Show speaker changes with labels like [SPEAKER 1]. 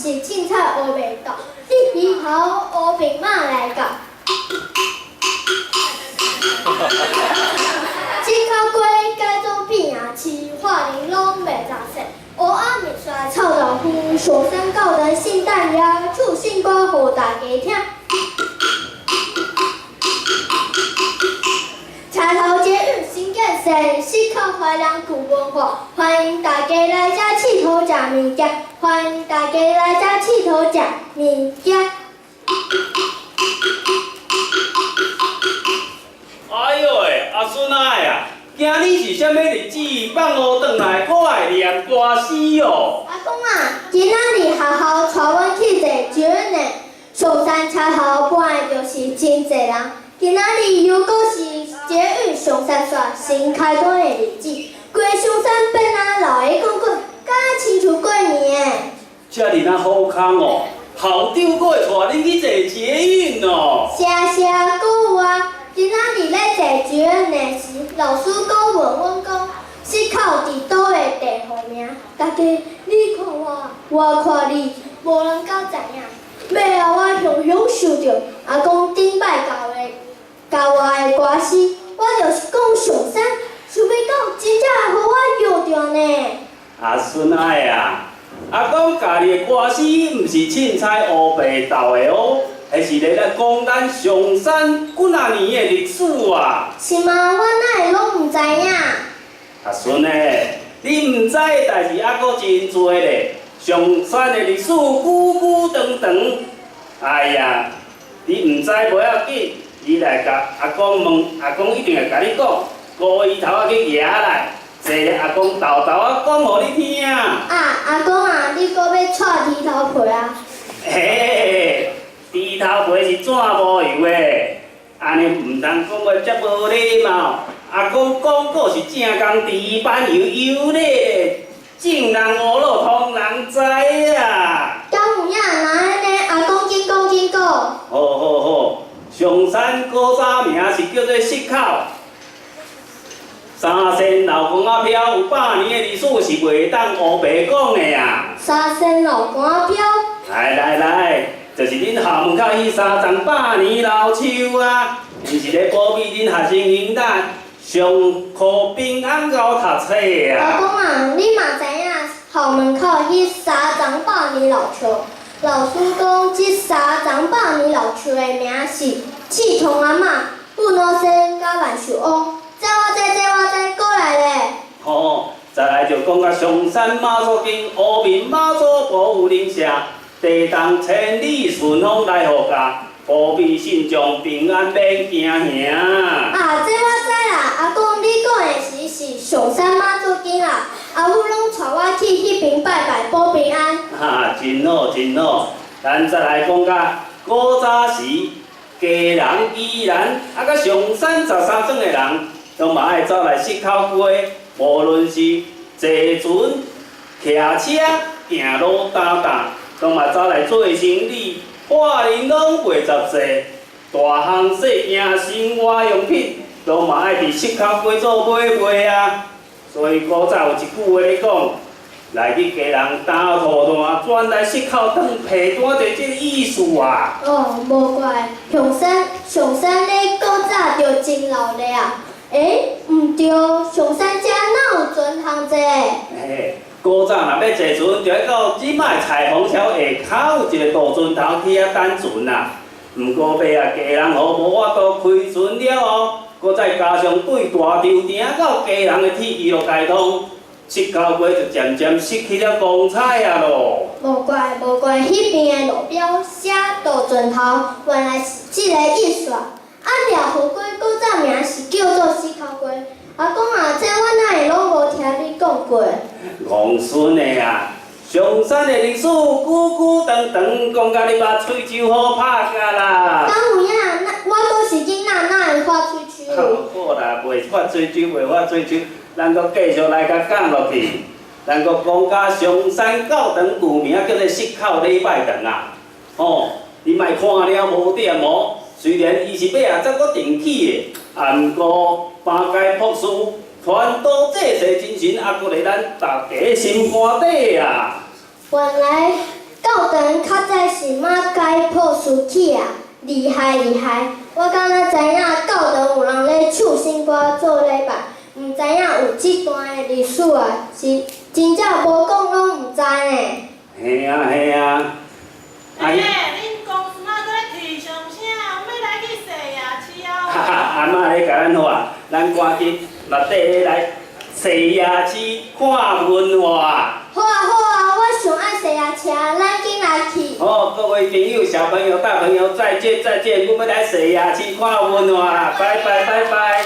[SPEAKER 1] 是凊彩烏白鬥，你以後烏白馬來教。這口雞改做變啊市，華人攏袂雜說。蚵仔麵線臭豆腐，上山教堂聖誕夜，唱新歌予大家聽。車頭捷運新建設，四口懷良舊文化，歡迎大家來遮𨑨迌食物件，歡迎大家來遮𨑨迌食物件。
[SPEAKER 2] 哎喲喂，阿孫仔啊，今日是啥物日子？放學轉來，閣愛念歌詩哦。
[SPEAKER 1] 阿公啊，今仔日學校帶阮去坐捷運呢，上山車頭本來就是真濟人，今仔日又閣是捷運上山線新開通的日子，規个上山變啊鬧熱滾滾，敢親像過年的。
[SPEAKER 2] 遮爾仔好康哦，校長閣會帶恁去坐捷運哦。
[SPEAKER 1] 是啊是啊，閣有啊，今仔日咧坐捷運的時，老師閣問阮講，四口佇佗的地號名，大家你看我，我看你，無人敢知影。尾後我雄雄想著阿公頂擺教我的歌詩，我就是講上山，想欲到真正會予我搖著呢。
[SPEAKER 2] 阿孫仔啊，阿公教你的歌詩，毋是凊彩烏白鬥的哦，彼是咧咧講咱上山幾若年的歷史啊。
[SPEAKER 1] 是嗎？我哪會攏毋知影？
[SPEAKER 2] 阿孫仔，你毋知的代誌猶閣真濟咧。上山的歷史久久長長，哎呀，你毋知無要緊，你來共阿公問，阿公一定會共你講。高椅頭仔去舉來，坐咧阿公沓沓仔講予你聽。
[SPEAKER 1] 啊，阿公啊，你閣欲掣豬頭皮啊？
[SPEAKER 2] 嘿，豬頭皮是怎無油的？按呢毋通講話遮無禮貌。阿公講過是正港豬板油油咧，眾人烏魯通人知啊！
[SPEAKER 1] 敢有影？若按呢，阿公緊講緊講。
[SPEAKER 2] 好好好，上山古早名是叫做磔口，三仙老公仔飄有百年的歷史，是袂當烏白講的啊！
[SPEAKER 1] 三仙老公仔飄？
[SPEAKER 2] 來來來，就是恁校門口彼三叢百年老樹啊，伊是咧保庇恁學生囡仔上課平安𠢕讀冊啊！
[SPEAKER 1] 阿公啊，你嘛知影校門口彼三叢百年老樹？老師講，這三叢百年老樹的名是刺桐阿嬤、布老仙佮萬壽翁。這我知，這我知，過來咧。
[SPEAKER 2] 吼，再來就講到上山媽祖宮、烏面媽祖保護靈社，地動千里順風來護駕，保庇信眾平安免驚嚇。
[SPEAKER 1] 啊，這我知啦！阿公，你講的是是上山媽祖宮啦，阿母攏帶我去彼邊拜拜保平安。
[SPEAKER 2] 哈，真好真好，咱再來講甲古早時，基隆、宜蘭，啊，佮上山13庄的人，攏嘛愛走來磔口街，無論是坐船、騎車、行路擔擔，攏嘛走來做生理，華人攏袂雜濟，大項細件生活用品，攏嘛愛佇磔口街做買賣啊。所以古早有一句話咧講，來去基隆擔土炭，轉來磔口當皮單，就這個意思啊。
[SPEAKER 1] 哦，無怪，上山咧古早就真鬧熱啊。欸，毋對，上山遮哪有船通坐？
[SPEAKER 2] 嘿，古早若欲坐船，就愛到這擺彩虹橋下跤有一個渡船頭去遐等船啊。毋過尾啊，基隆河無法度開船了後，閣再加上對大稻埕到基隆的鐵路開通，磔口街就漸漸失去了光彩啊囉。
[SPEAKER 1] 無怪無怪，彼邊的路標寫渡船頭，原來是這个意思啊！啊，廖河街古早名是叫做磔口街。阿公啊，這我哪會攏無聽你講過？
[SPEAKER 2] 戇孫的啊！上山的歷史久久長長，講甲你目喙鬚好拍甲啦。
[SPEAKER 1] 敢有影？那我閣是囡仔，哪會發喙鬚？
[SPEAKER 2] 好啦，袂發喙鬚，袂發喙鬚，咱閣繼續來共講落去。咱閣講甲上山教堂舊名叫做磔口禮拜堂啊。吼，你莫看了無點哦，雖然伊是尾仔才閣重起的，啊，毋過三界博士傳道濟世精神，猶閣佇咱大家心肝底啊。
[SPEAKER 1] 原來教教堂較早是馬解剖書起啊，厲害厲害！我敢若知影教堂有人咧唱聖歌做禮拜，毋知影有這段的歷史啊，是真正無講攏毋知呢。
[SPEAKER 2] 嘿啊嘿啊，啊
[SPEAKER 3] 欸，恁公孫仔閣咧啼上聲，欲來去洗夜市啊？
[SPEAKER 2] 哈哈，阿嬤咧共咱話，咱趕緊落底來洗夜市看文化。
[SPEAKER 1] 好啊好啊，我上愛洗夜市，咱緊來去。
[SPEAKER 2] 好，各位朋友、小朋友、大朋友，再見再見，阮欲來洗夜市看文化啦，拜拜拜拜。